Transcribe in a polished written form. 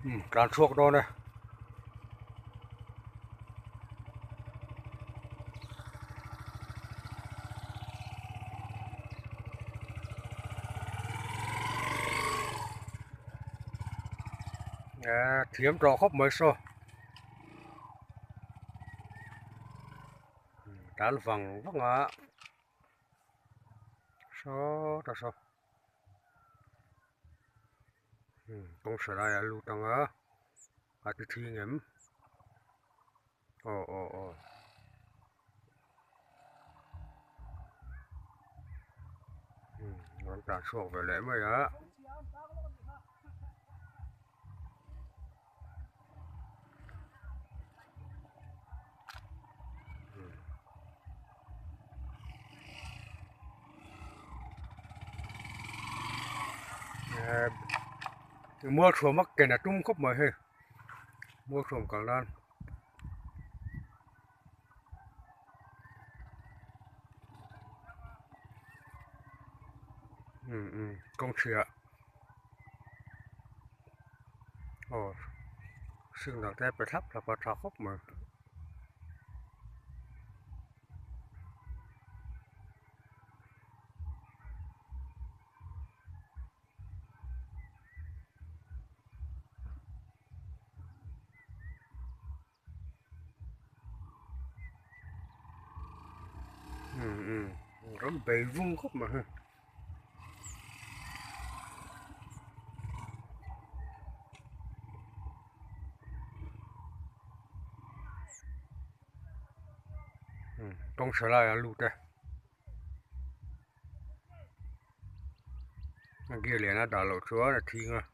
Umm tlan chhuak dawn e. Ehh thiam tawh khawp mai saw. Tlan vang vang a saw ta saw. Kawng hra laiah a lut ang a a ti thing em aw aw aw rawn tlan chhuak ve leh mai a. Mualthuam a ken a tum khawp mai hei mualthuam kal nan. Kawngchhiah aw signal te a pe thlap thlap a tha khawp mai. Ram bei vung khawp mai hei. Kawng tha laiah a lut e. A gear lian a dah loh chuan a thing a.